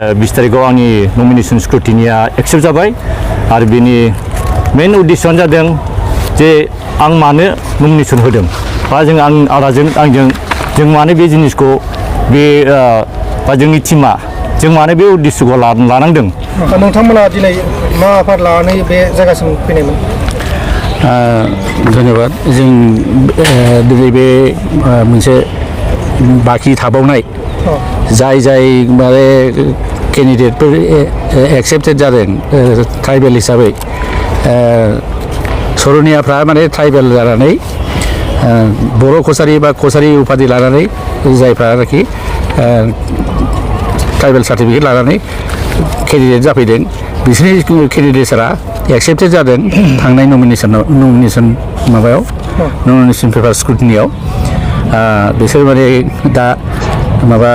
20 तारिखआव आंनि nomination स्क्रुटिनिया accept जाबाय आरो बेनि मेन उद्देश्यआनो जादों जे आं मानो नमिनेसन होदों बा आंजों मानो बे जिनिसखौ बे बा जोंनि टीमा जों मानो बे उद्देश्यखौ लानांदों। नोंथांमोना दिनै मा आफाद लानानै बे जायगासिम फैनायमोन? धन्यबाद। जों दिनै बे मोनसे बाखि थाबावनाय जाय माने केन्डिडेटफोर एक्सेप्टेड जादों ट्राइबेल हिसाबै सरनियाफ्रा माने ट्राइबेल जानानै बर' कसारि बा कसारि उपाधि लानानै जायफ्रा आरोखि ट्राइबेल सार्टिफिकेट लानानै केन्डिडेट जाफैदों बिसोरनि केन्डिडेटसफोरा एक्सेप्टेड जादों थांनाय नमिनेसन माबायाव नमिनेसन पेपार स्क्रुटिनियाव बिसोर माने दा माबा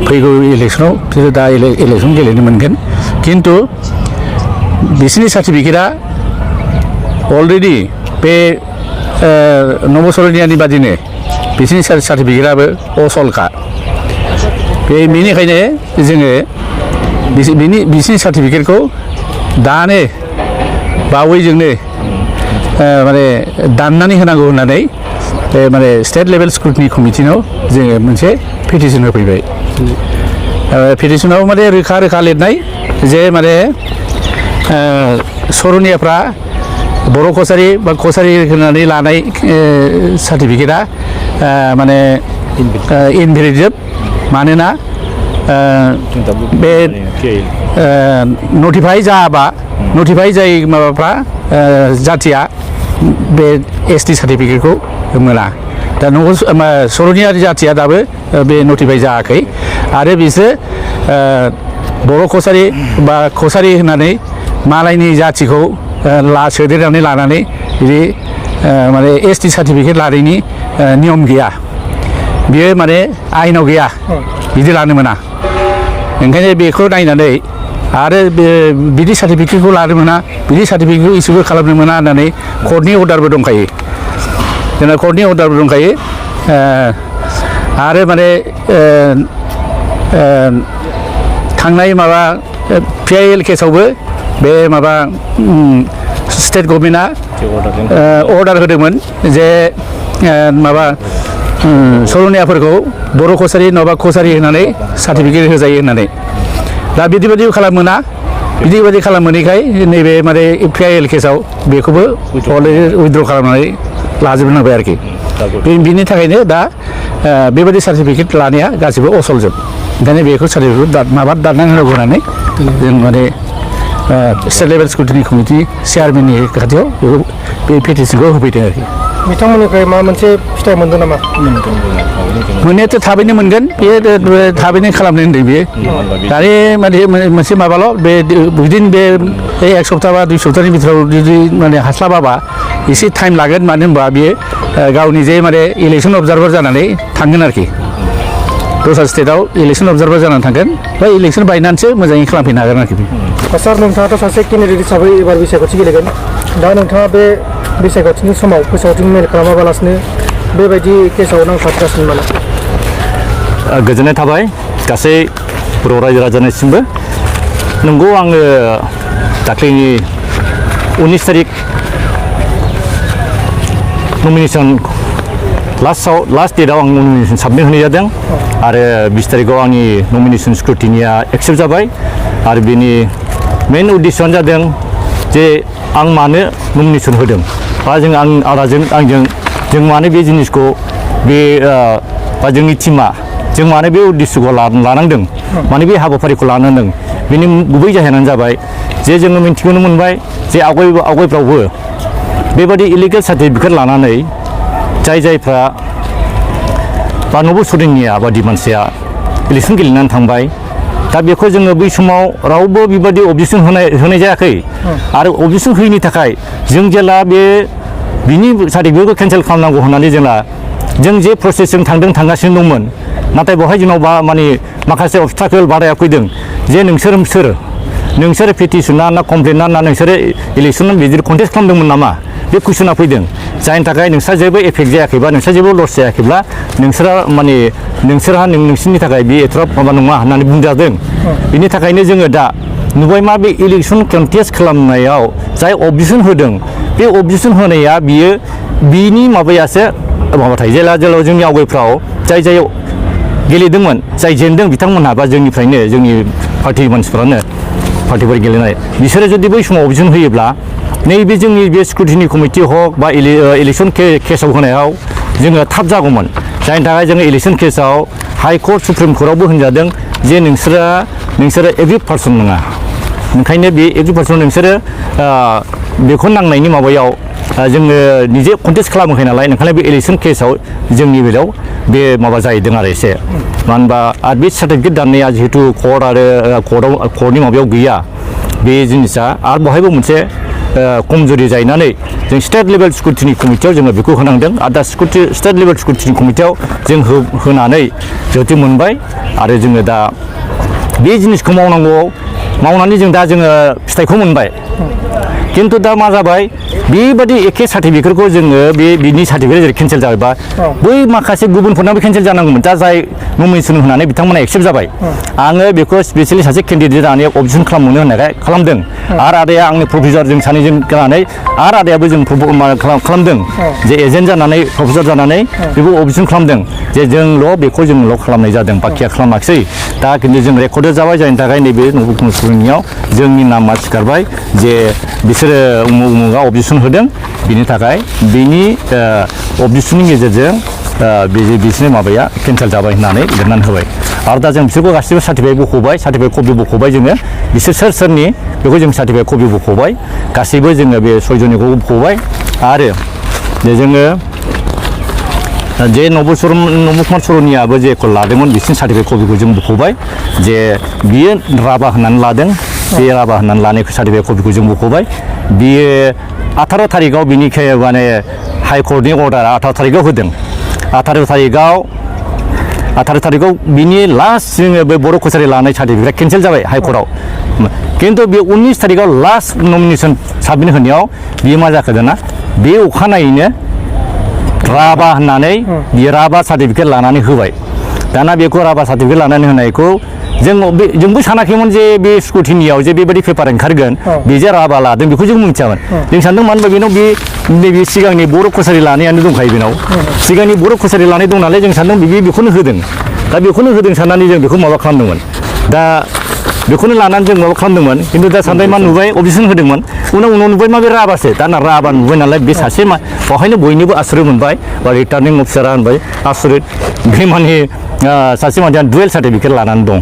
फैगौ इलेक्सनाव बिसोर दा इलेक्सन गेलेनो मोनगोन खिन्थु बिसोरनि सार्टिफिकेटआ अलरेडि बे नबसरनियानि बादिनो बिसोरनि सार्टिफिकेटआबो असलखा बेनिखायनो जोङो बिसोरनि सार्टिफिकेटखौ दानो बावैजोंनो माने दाननानै होनांगौ होननानै माने स्टेट लेभेल स्क्रुटिनि कमिटिनाव जोङो मोनसे पिटिसन होफैबाय। पिटिसनाव माने रोखा लिरनाय जे माने सरनियाफ्रा बर' कसारि बा कसारि होननानै लानाय सार्टिफिकेटआ माने इनभेलिड मानोना बे नटिफाइ जाय माबाफ्रा जाथिया बे एसटि सार्टिफिकेटखौ मोना दा सरनिया जाथिया दाबो बे नटिफाइ जायाखै आरो बिसोर बर' कसारि बा कसारि होननानै मालायनि जाथिखौ सोदेरनानै लानानै बिदि माने एसटि सार्टिफिकेट लानायनि नियम गैया बियो माने आयेनाव गैया बिदि लानो मोना ओंखायनो बेखौ नायनानै आरो बिदि सार्टिफिकेटखौ लानो मोना बिदि सार्टिफिकेटखौ इस्युबो खालामनो मोना होननानै कर्टनि अर्डारबो दंखायो जोंना कर्टनि अर्डारबो दंखायो आरो माने थांनाय माबा PIL केसावबो बे माबा स्टेट गभर्नमेन्टआ अर्डार होदोंमोन जे माबा सरनियाफोरखौ बर' कसारि नङाबा कसारि होननानै सार्टिफिकेट होजायो होननानै दा बिदि खालामोना बिदि खालामोनिखाय नैबे माने PIL केसाव बेखौबो अलरेडि उइथड्र खालामनानै लाजोबनांबाय आरोखि बिनि थाखायनो दा बेबायदि सार्टिफिकेट लानाया गासिबो असलजोब ओंखायनो बेखौ सार्टिफिकेट दाननानै होनांगौ होननानै जों माने स्टेट लेभेल स्क्रुटिनि कमिटि चेयारमेननि खाथियाव बे पिटिसनखौ होफैदों आरोखि। बिथांमोननिफ्राय मा मोनसे फिथाइ मोनदों नामा? मोननायाथ' थाबैनो मोनगोन बे थाबैनो खालामनो होनदों बेयो दानि माने मोनसे माबाल' बे विदिन बे एक सप्ताह बा 2 सप्ताहनि भितराव जुदि माने हास्लाबाबा एसे टाइम लागोन मानो होनबा बियो गावनि जे माने इलेक्सन अबजार्भार जानानै थांगोन आरोखि दस्रा स्टेटआव इलेक्सन अबजार्भार जानानै थांगोन बा इलेक्सन बायनानैसो मोजाङै खालामफैनो हागोन आरोखि। सार नोंथाङाथ' सासे केन्डिडेट हिसाबै एबार बिसायख'थि गेलेगोन दा नोंथाङा बे बिसायख'थिनि समाव फोसावथि मेल खालामाबालासिनो बेबायदि केसाव नांथाबगासिनो मानो? गोजोननाय थाबाय गासै बर' रायजो राजानिसिमबो नंगौ आङो दाख्लैनि 19 तारिख नमिनेसन लास्ट डेटआव आं नमिनेसन साबमिट होनाय जादों आरो 20 तारिखआव आंनि नमिनेसन स्क्रुटिनिया एक्सेप्ट जाबाय आरो बेनि मेन उद्देश्यआनो जादों जे आं मानो नमिनेसन होदों बा जों मानो बे जिनिसखौ बे बा जोंनि टीमा जों मानो बे उद्देश्यखौ लानांदों माने बे हाबाफारिखौ लानांदों बेनि गुबै जाहोनानो जाबाय जे जोङो मिन्थिनो मोनबाय जे आवगायफ्रावबो बेबादि इलिगेल सार्टिफिकेट लानानै जायफ्रा बा नबसरनिया बादि मानसिया इलेक्सन गेलेनानै थांबाय दा बेखौ जोङो बै समाव रावबो बेबादि अबजेक्सन होनाय जायाखै आरो अबजेक्सन होयैनि थाखाय जों जेला बिनि सार्टिफिकेटखौ केन्सेल खालामनांगौ होननानै जों जे प्रसेसजों थांगासिनो दंमोन नाथाय बेवहाय जोंनाव माने माखासे अबस्टाकेल बाराया फैदों जे नोंसोर पेटिसना ना कमप्लेना ना नोंसोरो इलेक्सन बिदि कन्टेस्ट खालामदोंमोन नामा बे कुइसना फैदों जायनि थाखाय नोंस्रा जेबो एफेक्ट जायाखैबा नोंस्रा जेबो लस जायाखैब्ला नोंसोरा माने नोंसोरहा नोंसिनि थाखाय बे एथ'राब माबा नङा होननानै बुंजादों बिनि थाखायनो जोङो दा नुबाय मा बे इलेक्सन कन्टेस्ट खालामनायाव जाय अबजेक्सन होदों बे अबजेक्सन होनाया बियो बिनि माबायासो माबा थायो जेराव जोंनि आवगायफ्राव जाय गेलेदोंमोन जाय जेनदों बिथांमोनहा बा जोंनिफ्रायनो जोंनि पार्टी मानसिफ्रानो पार्टीफोर गेलेनाय बिसोरो जुदि बै समाव अबजेक्सन होयोब्ला नैबे जोंनि बे स्क्रुटिनि कमिटि हक बा इलेक्सन केसाव होनायाव जोङो थाब जागौमोन जायनि थाखाय जोङो इलेक्सन केसाव हाइ कर्ट सुप्रिम कर्टआवबो होनजादों जे नोंसोरो एग्रि पार्सन नङा ओंखायनो बे एग्रि पार्सन नोंसोरो बेखौ नांनायनि माबायाव जोङो निजे कन्टेस्ट खालामाखै नालाय ओंखायनो बे इलेक्सन केसाव जोंनि बेलायाव बे माबा जाहैदों आरो एसे मानो होनबा आरो बे सार्टिफिकेट दाननाया जिहेतु कर्ट आरो कर्टनि माबायाव गैया बे जिनिसा आरो बहायबो मोनसे कमजोरि जाहैनानै जों स्टेट लेभेल स्क्रुटिनि कमिटियाव जोङो बेखौ होनांदों आरो दा स्टेट लेभेल स्क्रुटिनि कमिटियाव जों होनानै जिहेतु मोनबाय आरो जोङो दा बे जिनिसखौ मावनानै जों दा जोङो फिथाइखौ मोनबाय खिन्थु दा मा जाबाय बेबादि एखे सार्टिफिकेटखौ जोङो बिनि सार्टिफिकेट जेरै केन्सेल जाबायबा बै माखासे गुबुनफोरनाबो केन्सेल जानांगौमोन दा जाय नमिनेसन होनानै बिथांमोना एक्सेप्ट जाबाय आङो बेखौ स्पेसियेलि सासे केन्डिडेट जानानै अबजेक्सन खालामनो होननायखाय खालामदों आरो आदाया आंनि प्रफेसर जों सानैजों जानानै आरो आदायाबो जों खालामदों जे एजेन्ट जानानै प्रफेसर जानानै बेखौ अबजेक्सन खालामदों जे बेखौ जोंल' खालामनाय जादों बाखिया खालामाखिसै दा खिन्थु जों रेकर्डेड जाबाय जायनि थाखाय नैबे नबुल कुमार सरेननियाव जोंनि नामा सिखारबाय जे बिसोरो उमुगा अबजेक्सन होदों बिनि थाखाय बिनि अबजेक्सननि गेजेरजों बिसोरनि माबाया केन्सेल जाबाय होननानै लिरनानै होबाय आरो दा जों बिसोरखौ गासिबो सार्टिफिकेट बख'बाय सार्टिफिकेट कपि बख'बाय जोङो बिसोर सोरनि बेखौ जों सार्टिफिकेट कपि बख'बाय गासैबो जोङो बे सयजननिखौ बख'बाय आरो जोङो जे नबुल कुमार सरेनियाबो जेखौ लादोंमोन बिसोरनि सार्टिफिकेट कपिखौ जों बख'बाय जे बियो राभा होननानै लादों बे राभा होननानै लानायखौ सार्टिफिकेट कपिखौ जों बख'बाय बियो 18 थारिखआव बिनि माने हाइकर्टनि अर्डारा 18 थारिखआव होदों 18 थारिखआव बिनि लास्ट जोङो बे बर' कसारि लानाय सार्टिफिकेट केन्सेल जाबाय हाइकर्टआव खिन्थु बे 19 थारिखआव लास्ट नमिनेसन साबमिट होनायाव बियो मा जाखो दाना बे अखानायैनो राभा होननानै बियो राभा सार्टिफिकेट लानानै होबाय दाना बेखौ राभा सार्टिफिकेट लानानै होनायखौ जोंबो सानाखैमोन जे बे स्क्रुटिनियाव जे बेबायदि पेपार ओंखारगोन बे जे राभा लादों बेखौ जों मिथियामोन जों सानदों मानो होनबा बेनाव नैबे सिगांनि बर' कसारि लानायानो दंखायो बेनाव सिगांनि बर' कसारि लानाय दं नालाय जों सानदों बेखौनो होदों दा बेखौनो होदों साननानै जों बेखौ माबा खालामदोंमोन दा बेखौनो लानानै जों माबा खालामदोंमन खिन्थु दा सानबाय मा नुबाय अबजेक्सन होदोंमोन उनाव नुबाय मा बे राभासो दाना राभा नुबाय नालाय बे सासे बेवहायनो बयनिबो आसुरित मोनबाय बा रिटार्निं अफिसारा होनबाय आसुरित बे माने सासे मानसिया डुवेल सार्टिफिकेट लानानै दं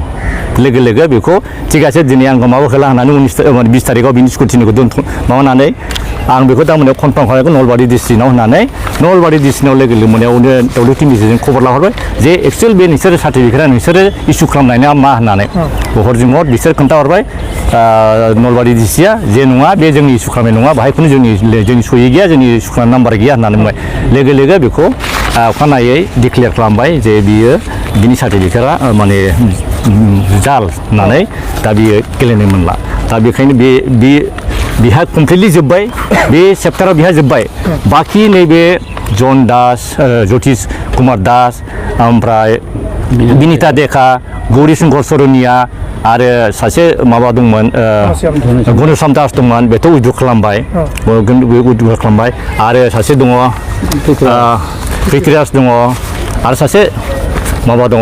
लोगो लोगो बेखौ थिग আছে दिनै आंखौ माबा होला होननानै 20 थारिखआव बिनि स्क्रुटिनिखौ माबानानै आं बेखौ दा मोनायाव कनफार्म खालामनायखौ नलबारि डिस्ट्रिक्टआव होननानै नलबारि डिस्ट्रिक्टआव लोगो लोगो मोनायावनो WTMCजों खबर लाहरबाय जे एक्सुवेल बे नोंसोरो सार्टिफिकेटआ नोंसोरो इसु खालामनायना मा होननानै हरजों हर बिसोर खोन्थाहरबाय नलबारि डिस्ट्रिक्टआ जे नङा बे जोंनि इसु खालामनाय नङा बाहाय खुनु जोंनि सहि गैया जोंनि इसु खालामनाय नाम्बार गैया होननानै बुंबाय लोगो लोगो बेखौ अखानायै डिक्लेयार खालामबाय जे बिनि सार्टिफिकेटआ माने जाल होननानै दा बियो गेलेनो मोनला दा बेखायनो बिहा कमप्लिटलि जोब्बाय बे चेप्टारा बिहा जोब्बाय बाखि नैबे जन दास ज्योतिष कुमार दास ओमफ्राय बिनिता देखा गौरी शंकर सरेनिया आरो सासे माबा दंमोन घनश्याम दास दंमोन बेथ' उइद्र खालामबाय आरो सासे दङ पृथ्वीराज दङ आरो सासे माबा दङ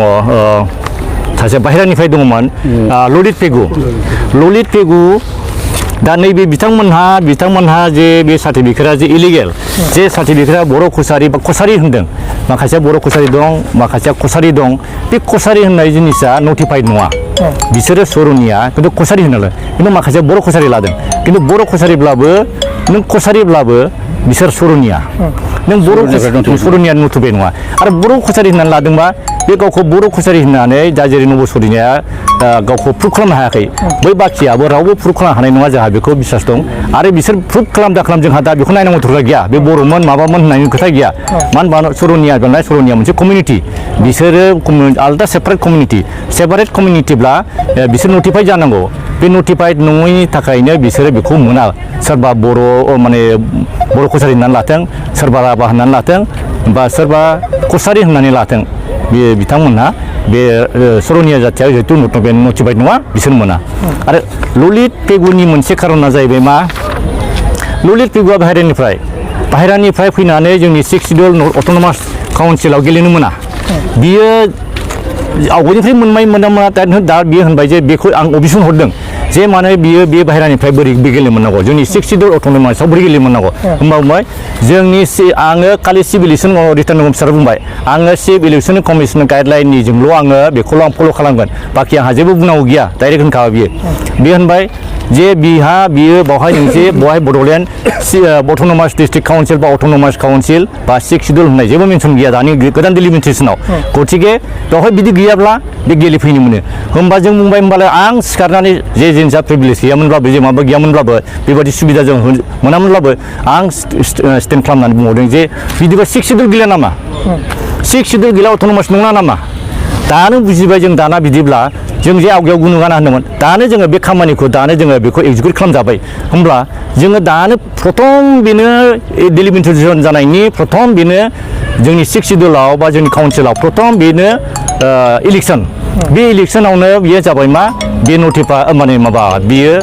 सासे बाहेरानिफ्राय दङमोन ललित पेगु दा नैबे बिथांमोनहा जे बे सार्टिफिकेटआ जे इलिगेल जे सार्टिफिकेटआ बर' कसारि बा कसारि होनदों माखासेया बर' कसारि दं माखासेया कसारि दं बे कसारि होननाय जिनिसा नटिफाइड नङा बिसोरो सरेनिया खिन्थु कसारि होनालाय खिन्थु माखासेया बर' कसारि लादों खिन्थु बर' कसारिब्लाबो बिसोर सरेनिया नों बर' सरेनिया नटिफाइड नङा आरो बर' कसारि होननानै लादोंबा बे गावखौ बर' कसारि होननानै दा जेरै नबुल सरेनिया गावखौ प्रुफ खालामनो हायाखै बै बाखियाबो रावबो प्रुफ खालामनो हानाय नङा जोंहा बेखौ बिसास दं आरो बिसोर प्रुफ खालाम जोंहा दा बेखौ नायनांगौ खोथा गैया बे बर'मोन माबामोन होननायनि खोथा गैया मानो होनबा सरेनिया मोनसे कमिउनिटि बिसोरो आलादा सेपारेट कमिउनिटिब्ला बिसोर नटिफाइड जानांगौ बे नटिफाइड नङैनि थाखायनो बिसोरो बेखौ मोना सोरबा बर' माने बर' कसारि होननानै लाथों सोरबा राभा होननानै लाथों बा सोरबा कसारि होननानै लाथों बे बिथांमोनहा बे सरनिया जाथिया जिहेतु नटिफाइड नङा बिसोर मोना आरो ललित पेगुनि मोनसे खारना जाहैबाय मा ललित पेगुआ बाहेरानिफ्राय फैनानै जोंनि 6 सिडिउल अट'नमास काउन्सिलाव गेलेनो मोना बियो आवगायनिफ्राय मोना दा बियो होनबाय जे बेखौ आं अबिसन हरदों जे माने बियो बे बाहेरानिफ्राय बोरै गेलेनो मोननांगौ जोंनि 6 सिडिउल अट'नमासआव बोरै गेलेनो मोननांगौ होमबा बुंबाय जोंनि आङो खालि चिफ इलेक्सन रिटार्निं अफिसार बुंबाय आङो चिफ इलेक्सन कमिसन गाइडलाइननिजोंल' आङो बेखौल' आं फल' खालामगोन बाखि आंहा जेबो बुंनांगौ गैया डाइरेक्ट होनखाबाय बियो होनबाय जे बियो बावहाय नोंसे बहाय बड'लेण्ड अट'नमास डिस्ट्रिक्ट काउन्सिल बा अट'नमास काउन्सिल बा 6 सिडिउल होननाय जेबो मेनसन गैया दानि गोदान डिलिमिटेसनाव गतिके बेवहाय बिदि गैयाब्ला बे गेलेफैनो मोनो होमबा जों बुंबाय होमबालाय आं सिखारनानै जे जिनिसा प्रिभिलेज गैयामोनब्लाबो जे माबा गैयामोनब्लाबो बेबायदि सुबिदा जों मोनामोनब्लाबो आं स्टेन्ड खालामनानै बुंहरदों जे बिदिबा 6 सिडिउल गैला नामा 6 सिडिउल गैला अट'नमास नङा नामा दानो बुजिबाय जों दाना बिदिब्ला जों जे आवगायाव गुनु गाना होनदोंमोन दानो जोङो बे खामानिखौ दानो जोङो बेखौ एक्जिकिउट खालामजाबाय होमब्ला जोङो दानो प्रथम बेनो डिलिमिटेसन जानायनि प्रथम बेनो जोंनि 6 सिडिउलाव बा जोंनि काउन्सिलाव प्रथम बेनो इलेक्सन बे इलेक्सनावनो बियो जाबाय मा बे माने माबा बियो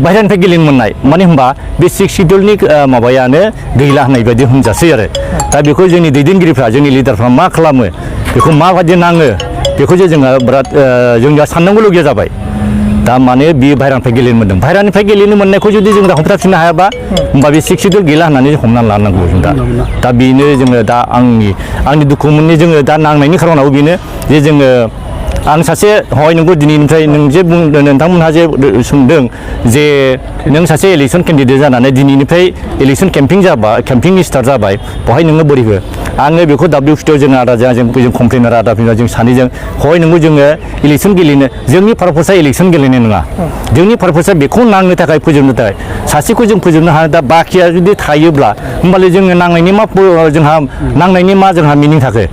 बाहेरानिफ्राय गेलेनो मोननाय माने होनबा बे 6 सिडिउलनि माबायानो गैला होननाय बायदि होनजासै आरो दा बेखौ जोंनि दैदेनगिरिफ्रा जोंनि लिडारफ्रा मा खालामो बेखौ माबायदि नाङो बेखौ जे जोङो बिराद जोंनिया साननांगौल'गिया जाबाय दा माने बियो बाहेरानिफ्राय गेलेनो मोन्दों बाहेरानिफ्राय गेलेनो मोननायखौ जुदि जों दा हमथाफिननो हायाबा होमबा बे 6 सिडिउल गैला होननानै हमनानै लानांगौ जों दा बेनो जोङो दा आंनि दुखु मोननि जोङो दा नांनायनि खारनाव बेनो जे जोङो आं सासे हय नंगौ दिनैनिफ्राय नों जे बुंदों नोंथांमोनहा जे सोंदों जे नों सासे इलेक्सन केन्डिडेट जानानै दिनैनिफ्राय इलेक्सन केम्पिंनि स्टार्ट जाबाय बहाय नोङो बोरैबो आङो बेखौ WCTआव जों आदाजों जों कमप्लेनार आदाफिना जों सानैजों हय नंगौ जोङो इलेक्सन गेलेनो जोंनि पारपसा इलेक्सन गेलेनाय नङा जोंनि पारपसा बेखौ नांनो थाखाय फोजोबनो थाखाय सासेखौ जों फोजोबनो हाया दा बाखिया जुदि थायोब्ला होमबालाय जोङो नांनायनि मा जोंहा मिनिं थाखो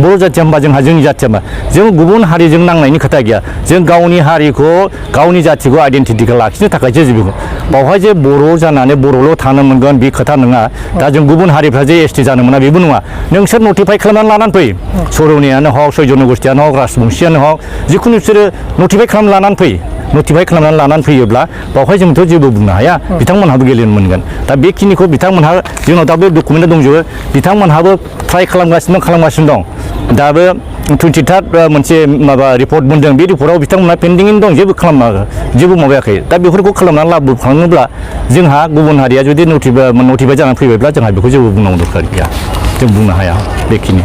बर' जाथिया होमबा जोंहा जोंनि जाथिया मा जों गुबुन हारिजों नांनायनि खोथा गैया जों गावनि हारिखौ गावनि जाथिखौ आइडेन्टिटिखौ लाखिनो थाखायसो बेखौ बावहाय जे बर' जानानै बर'ल' थानो मोनगोन बे खोथा नङा दा जों गुबुन हारिफ्रा जे ST जानो मोना बेबो नङा नोंसोर नटिफाइ खालामनानै लानानै फै सर'नियानो हक सयज नगस्थियानो हक राजबंसियानो हक जिखुनु बिसोरो नटिफाइ खालामनानै लानानै फैयोब्ला बावहाय जोंथ' जेबो बुंनो हाया बिथांमोनहाबो गेलेनो मोनगोन दा बेखिनिखौ बिथांमोनहा जोंनाव दा बे डकुमेन्टआ दंजोबो बिथांमोनहाबो ट्राइ खालामगासिनो दं दाबो 23rd मोनसे माबा रिपर्ट मोनदों बे रिपर्टआव बिथांमोनहा पेन्डिंयैनो दं जेबो माबायाखै दा बेफोरखौ खालामनानै लाबोखाङोब्ला जोंहा गुबुन हारिया जुदि नटिफाइड जानानै फैबायब्ला जोंहा बेखौ जेबो बुंनांगौ दरखार गैया जों बुंनो हाया बेखिनि